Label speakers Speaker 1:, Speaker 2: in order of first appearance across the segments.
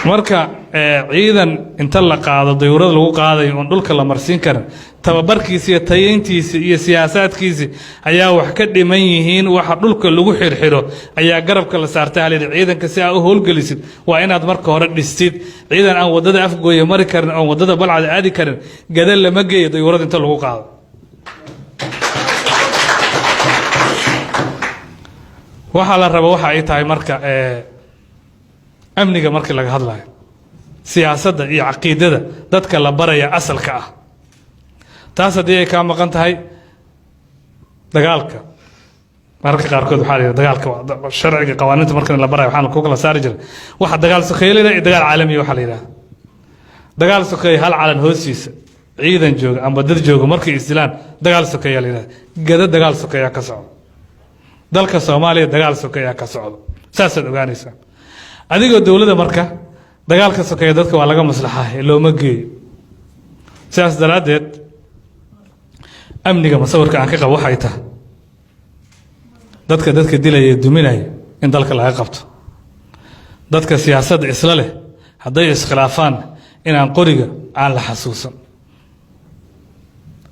Speaker 1: Marka ciidan inta la qaado dayuurada lagu qaadayo oon dhulka la marsiin karin, tababarkiisi iyo tayeyntiisi iyo siyaasaadkiisi ayaa wax ka dhiman yihiin. Waxa dhulka lagu xirxiro ayaa garabka la saartay. Halayidhi ciidanka si aa u howlgelisid waa inaad marka hore dhistid. Ciidan aan waddada Afgooye mari karin oon waddada Balcad aadi karin gada lama geeyo dayuurada inta lagu qaado. Waxaa la raba waxa ay tahay marka amniga markii laga hadlayo, siyaasadda iyo caqiidada dadka la baraya asalka ah, taas haddii ay kaa maqan tahay, dagaalka mararka qaarkood waxaa la yidhaha dagaalka sharciga qawaaniinta marka la barayo waxaana ku kala saari jiray waxa dagaal sokeeye la yidhaha iyo dagaal caalamiya. Waxaa la yidhaha dagaal sokeeye hal calan hoostiisa ciidan jooga amba dad jooga markay isdilaan dagaal sokeeya la yidhaha. Gada dagaal sokeeyaa ka socda, dalka Soomaaliya dagaal sokeeyaa ka socdo, saasaad ogaanaysaa adigoo dowladda. Marka dagaalka sokeeya dadka waa laga maslaxaa, looma geeyo. Sidaas daraaddeed amniga masawirka aan ka qabo waxay tahay dadka dilaya ee duminaya in dalka laga qabto, dadka siyaasadda isla leh hadday iskhilaafaan inaan qoriga aan la xasuusan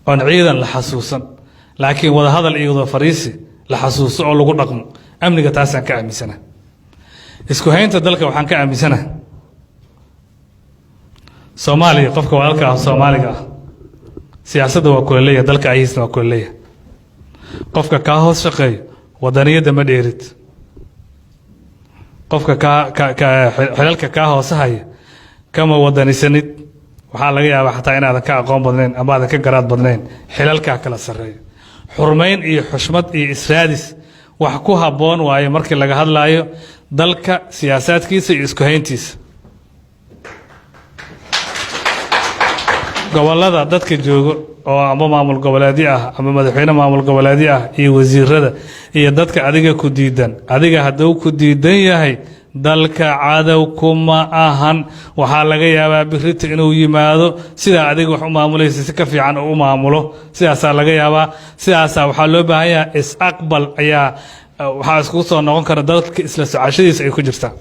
Speaker 1: oon ciidan la xasuusan, laakiin wadahadal iyo wada fariisi la xasuuso oo lagu dhaqmo. Amniga taasaan ka aaminsana. Isku haynta dalka waxaan ka aaminsana Soomaaliya qofka walaalka ah Soomaaliga ah siyaasadda waa kula leeyahay, dalka ayihiisna waa kula leeyahay. Qofka kaa hoos shaqeeyo wadaniyadda ma dheerid, qofka kaa ka ka xilalka kaa hoose haya kama wadanisanid. Waxaa laga yaabaa xataa inaadan ka aqoon badnayn ama aadan ka garaad badnayn, xilalkaa kala sarreeya. Xurmayn iyo xushmad iyo israadis wax ku habboon waayo markii laga hadlaayo dalka siyaasaadkiisa iyo isku hayntiisa. Gobollada dadka joogo oo amba maamul goboleedyo ah ama madaxweyne maamul goboleedyo ah iyo wasiirada iyo dadka adiga ku diidan, adiga hadduu ku diidan yahay dalka cadow kuma ahan. Waxaa laga yaabaa birita inuu yimaado sidaa adiga wax u maamulaysa si ka fiican oo u maamulo, sidaasaa laga yaabaa. Sidaasaa waxaa loo baahan yahay is-aqbal ayaa waxaa iskugu soo noqon kara dadka isla socashadiisa ay ku jirtaa.